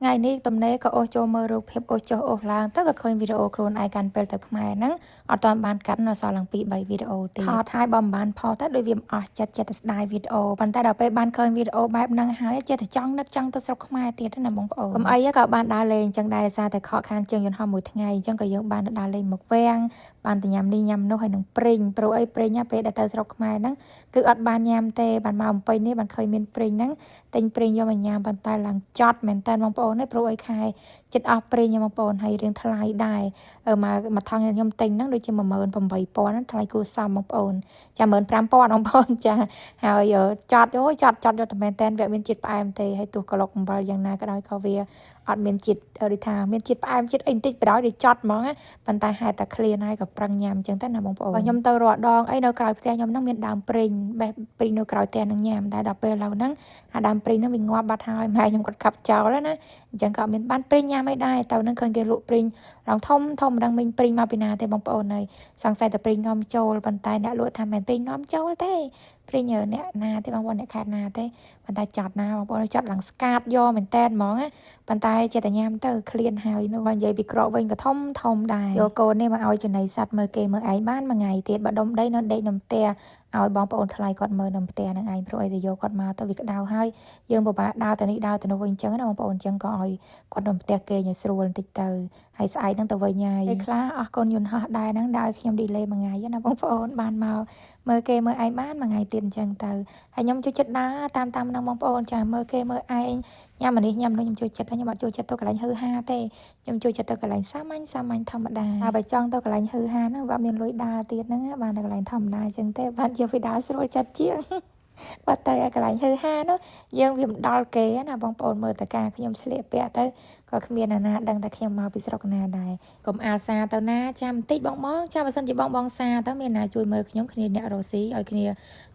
ថ្ងៃនេះទំនេរក៏អូសចូលមើលរូបភាពអូសចុះអូសឡើងទៅក៏ឃើញវីដេអូខ្លួនឯងកាន់ពេលទៅខ្មែរហ្នឹងអត់ទាន់បានកាត់នៅសល់ឡើង2 3វីដេអូទេថតហើយបើមិនបានផុសទៅដូចវាមិនអស់ចិត្តចិត្តតែស្ដាយវីដេអូប៉ុន្តែដល់ពេលបានឃើញវីដេអូបែបហ្នឹងហើយចេះតែចង់នឹកចង់ទៅស្រុកខ្មែរទៀតណាបងប្អូនកុំអីក៏បានដើរលេងអញ្ចឹងដែរដោយសារតែខកខានជើងយន្តហោះមួយថ្ងៃអញ្ចឹងក៏យើងបានទៅដើរលេងមកវាំងបានទៅញ៉ាំនេះញ៉ាំនោះហើយនឹងព្រិញព្រោះអីព្រិញណាពេលដែលទៅស្រុកខ្មែរហ្នឹងគឺអត់បានញ៉ាំទេបានមកអំពេញនេះបានឃើញមានព្រិញហ្នឹងទិញព្រិញយកមកញ៉ាំប៉ុន្តែឡើងចត់មែនតើបងប្អូនព្រោះអីខែចិត្តអស់ព្រិញបងប្អូនហើយរៀងថ្លៃដែរមកមួយថង់ខ្ញុំទិញហ្នឹងដូចជា18,000ថ្លៃគួរសមបងប្អូនចា15,000បងប្អូនចាហើយចត់អូយចត់ចត់យកតែមែនតើវាមានជាតិផ្អែមទេហើយទោះក្លុកអំបិលយ៉ាងណាក៏ដោយក៏វាអត់មានជាតិដូចថាមានជាតិផ្អែមជាតិអីបន្តិចបណ្ដោយដូចចត់ហ្មងប៉ុន្តែហេតុតែឃ្លានហើយក៏ប្រឹងញ៉ាំអញ្ចឹងទៅណាបងប្អូនខ្ញុំទៅរាល់ដងអីនៅក្រោយផ្ទះខ្ញុំហ្នឹងមានដើមព្រិញបេះព្រិញនៅក្រោយផ្ទះហ្នឹងញ៉ាំតែដល់ពេលឥឡូវហ្នឹងអាដើមព្រិញហ្នឹងវាងាប់បាត់ហើយម៉ែខ្ញុំគាត់កាប់ចោលណាអញ្ចឹងក៏អត់មានបានព្រិញញ៉ាំអីដែរទៅហ្នឹងឃើញគេលក់ព្រិញឡើងធំធំមិនដឹងមិញព្រិញមកពីណាទេបងប្អូនហើយសង្ស័យតែព្រិញនាំចូលប៉ុន្តែអ្នកលក់ថាមិនព្រិញនាំចូលទេព្រិញអ្នកណាទេបងប្អូនអ្នកខេត្តណាទេប៉ុន្តែចត់ណាបងប្អូនចត់ឡើងស្កាតយកមែនតែនហ្មងណាប៉ុន្តែចេះតែញ៉ាំទៅឃ្លានហើយនោះបើនិយាយពីក្រកវិញក៏ធំធំដែរយកកូននេះមកឲ្យចំណីសត្វមើលគេមើលឯងបានមួយថ្ងៃទៀតបើដុំដីនៅដេកនៅផ្ទះឲ្យបងប្អូនថ្លៃគាត់មើលនៅផ្ទះហ្នឹងឯងព្រោះអីទៅយកគាត់មកទៅវាក្តៅហើយយើងពិបាកដើរទៅនេះដើរទៅនោះវិញអញ្ចឹងណាបងប្អូនអញ្ចឹងក៏ឲ្យគាត់នៅផ្ទះគេឲ្យស្រួលបន្តិចទៅហើយស្អែកហ្នឹងទៅវិញហើយពេលខ្លះអស់កូនយន្តហោះដែរហ្នឹងដើរខ្ញុំ delay មួយថ្ងៃណាបងប្អូនបានមកមើលគេមើលឯងបានមួយថ្ងៃទៀតអញ្ចឹងទៅហើយខ្ញុំចូលចិត្តដើរតាមតាមហ្នឹងបងប្អូនចាមើលគេមើលឯងញ៉ាំអានេះញ៉ាំនោះខ្ញុំចូលចិត្តហើយខ្ញុំអត់ចូលចិត្តទៅកន្លែងហឺហាទេខ្ញុំចូលចិត្តទៅកន្លែងសាមញ្ញសាមញ្ញធម្មតាហើយបើចង់ទៅកន្លែងហឺហាហ្នឹងបើមានលុយដើរទៀតហ្នឹងបានតែកន្លែងធម្មតាអញ្ចឹងទេបានជាវាដើរស្រួលចិត្តជាងបើទៅឲ្យកន្លែងហឺហានោះយើងវាមិនដល់គេណាបងប្អូនមើលតការខ្ញុំស្លៀកពាក់ទៅក៏គ្មានអ្នកណាដឹងថាខ្ញុំមកពីស្រុកណាដែរកុំអាលសាទៅណាចាំបន្តិចបងបងចាំបើសិនជាបងបងសាទៅមានណាជួយមើលខ្ញុំគ្នាអ្នករស់ស៊ីឲ្យគ្នា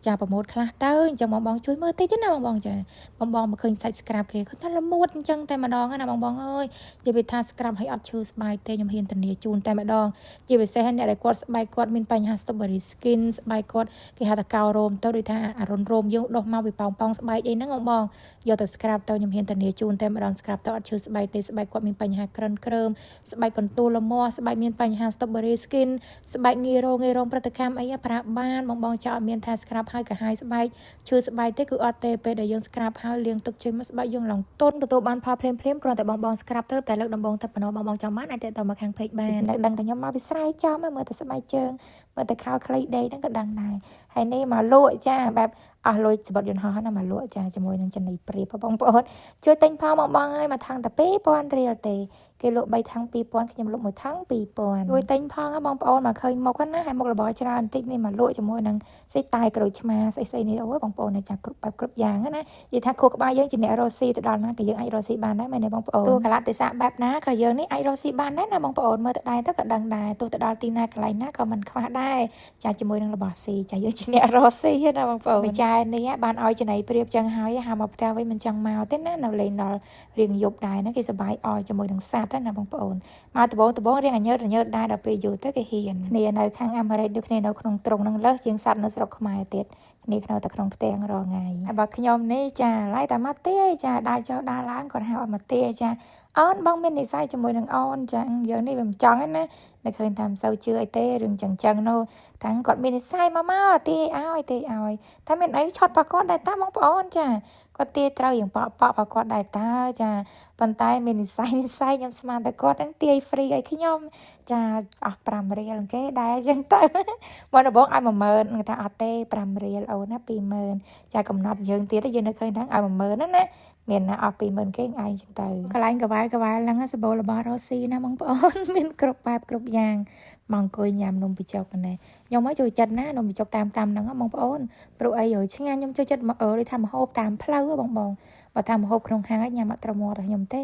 ចា promote ខ្លះទៅអញ្ចឹងបងបងជួយមើលតិចទេណាបងបងចាបងបងមកឃើញសាច់ scrub គេឃើញថាល្មួតអញ្ចឹងតែម្ដងណាបងបងអើយនិយាយពីថា scrub ឲ្យអត់ឈឺស្បែកទេខ្ញុំហ៊ានធានាជូនតែម្ដងជាពិសេសអ្នកដែលគាត់ស្បែកគាត់មានបញ្ហា strawberry skin ស្បែកគាត់គេហៅថាកោរោមទៅដូចថាអារុនរោមយើងដុសមកវាប៉ោងប៉ោងស្បែកអីហ្នឹងបងបងយកទៅ scrub ទៅខ្ញុំហ៊ានធានាជូនតែម្ដង scrub ទៅអត់ឈឺស្បែកទេស្បែកគាត់មានបញ្ហាក្រិនក្រើមស្បែកកន្ទួលលមាស់ស្បែកមានបញ្ហា strawberry skin ស្បែកងាយរងាយរងប្រតិកម្មអីប្រើបានបងបងចោលអត់មានថា scrub ហើយកាហាយស្បែកឈឺស្បែកទេគឺអត់ទេពេលដែលយើង scrub ហើយលាងទឹកចេញមកស្បែកយើងឡើងទន់ទទួលបានផលភ្លាមភ្លាមគ្រាន់តែបងបង scrub ទៅតែលើកដំបូងតែប៉ុណ្ណោះបងបងចង់បានអាចទៅមកខាង page បាននៅដឹងតែខ្ញុំមកពីស្រែចំមើលតែស្បែកជើងមើលតែខោខ្លីដេកហ្នឹងក៏ដឹងដែរហើយនេះមកលក់ចាបែបអស់លុយសបុតយន្តហោះណាមកលក់ចាជាមួយនឹងចំណីព្រាបបងប្អូនជួយទិញផងបងបងអើយមកថងតែ2000រៀលទេគេលក់3ថង2000ខ្ញុំលក់មួយថង2000ជួយទិញផងបងប្អូនមកឃើញមុខណាហើយមុខរបរច្រើនបន្តិចនេះមកលក់ជាមួយនឹងស្អីតែក្រូចឆ្មាស្អីស្អីនេះអូយបងប្អូនចាគ្រប់បែបគ្រប់យ៉ាងណានិយាយថាខួរក្បាលយើងជាអ្នករស់ស៊ីទៅដល់ណាក៏យើងអាចរស់ស៊ីបានដែរមែនទេបងប្អូនទោះកលៈទេសៈបែបណាក៏យើងនេះអាចរស់ស៊ីបានដែរណាបងប្អូនមើលទៅដែរទៅក៏ដឹងដែរទោះទៅដល់ទីណាកន្លែងណាក៏មិនខ្វះដែរចាជាមួយនឹងរបស់ស៊ីចាយើងជាអ្នករស់ស៊ីណាបងប្អូនបចានេះបានឲ្យចំណីព្រៀបចឹងហើយហៅមកផ្ទះវិញមិនចង់មកទេណានៅលេងដល់រៀងយប់ដែរណាគេសប្បាយអោជាមួយនឹងសត្វណាបងប្អូនមកដបងដបងរៀងអញើតអញើតដែរដល់ពេលយូរទៅគេហ៊ានគ្នានៅខាងអាមេរិកដូចគ្នានៅក្នុងទ្រុងនឹងលើសជាងសត្វនៅស្រុកខ្មែរទៀតគ្នានៅតែក្នុងផ្ទាំងរាល់ថ្ងៃហើយបើខ្ញុំនេះចាឡៃតែមកទេចាដើរចុះដើរឡើងគាត់ហៅឲ្យមកទេចាអូនបងមាននិស្ស័យជាមួយនឹងអូនចាយើងនេះវាមិនចង់ទេណានៅឃើញថាមិនសូវជឿអីទេរឿងចឹងចឹងនោះតាំងគាត់មាននិស្ស័យមកមកទេឲ្យទេឲ្យតែមានអីឆត់ប្រកបដែរតាបងប្អូនចាគាត់ទាត្រូវយ៉ាងប៉ក់ប៉ក់ប្រកបដែរតើចាប៉ុន្តែមាននិស្ស័យនិស្ស័យខ្ញុំស្មានតែគាត់ហ្នឹងទាយ free ឲ្យខ្ញុំចាអស់5រៀលគេដែរចឹងទៅមកដំបងឲ្យ10000គេថាអត់ទេ5រៀលអូនណា20000ចាកំណត់យើងទៀតយើងនៅឃើញថាឲ្យ10000ណាណាមានណាអស់20000គេឯងចឹងទៅកន្លែងកវ៉ែលកវ៉ែលហ្នឹងសបោរបស់រ៉ូស៊ីណាបងប្អូនមានគ្រប់បែបគ្រប់យ៉ាងមកអង្គុយញ៉ាំនំបញ្ចុកនេះខ្ញុំមកចូលចិត្តណានំបញ្ចុកតាមតាមហ្នឹងបងប្អូនព្រោះអីឆ្ងាញ់ខ្ញុំចូលចិត្តមកអឺដូចថាម្ហូបតាមផ្លូវបងបងបើថាម្ហូបក្នុងហាងញ៉ាំអត់ត្រមាត់ខ្ញុំទេ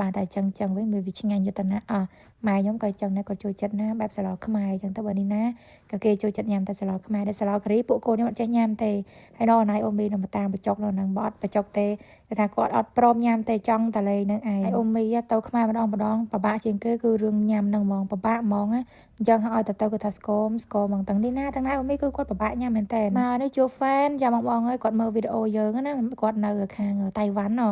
បាទតែចឹងចឹងវិញវាឆ្ងាញ់យុទ្ធនាអស់ម៉ែខ្ញុំក៏ចឹងដែរគាត់ចូលចិត្តណាបែបសាឡខ្មែរចឹងទៅបើនេះណាក៏គេចូលចិត្តញ៉ាំតែសាឡខ្មែរដែរសាឡការីពួកកូនខ្ញុំអត់ចេះញ៉ាំទេហើយដល់ណៃអូមីនឹងតាមបញ្ចុកនៅហ្នឹងបើអត់បញ្ចុកទេគេថាគាត់ គាត់អត់ព្រមញ៉ាំតែចង់តលេងនឹងឯងហើយអ៊ំមីទៅខ្មែរម្ដងម្ដងពិបាកជាងគេគឺរឿងញ៉ាំហ្នឹងហ្មងពិបាកហ្មងណាអញ្ចឹងឲ្យទៅទៅគឺថាស្គមស្គមហ្មងទាំងនេះណាទាំងណាអ៊ំមីគឺគាត់ពិបាកញ៉ាំមែនតើមកនេះជួប fan ចាំបងបងអើយគាត់មើលវីដេអូយើងណាគាត់នៅខាងតៃវ៉ាន់ណ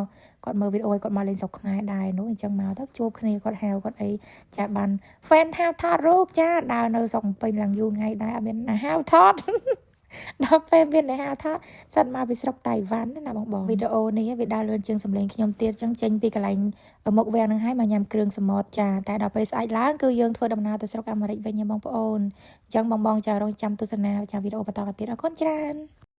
គាត់មើលវីដេអូគាត់មកលេងស្រុកខ្មែរដែរនោះអញ្ចឹងមកទៅជួបគ្នាគាត់ហៅគាត់អីចាបាន fan ហៅថតរូបចាដើរនៅស្រុកពេញឡើងយូរថ្ងៃដែរអត់មានណាហៅថត ដល់ពេលមានអ្នកហៅថាសិតមកពីស្រុកតៃវ៉ាន់ណាបងបងវីដេអូនេះវាដើរលឿនជាងសំឡេងខ្ញុំទៀតចឹងចេញពីកន្លែងមុខវាំងហ្នឹងហើយមកញ៉ាំគ្រឿងសមុទ្រចាតែដល់ពេលស្អែកឡើងគឺយើងធ្វើដំណើរទៅស្រុកអាមេរិកវិញណាបងប្អូនអញ្ចឹងបងបងចារងចាំទស្សនាចាវីដេអូបន្តទៀតអរគុណច្រើន។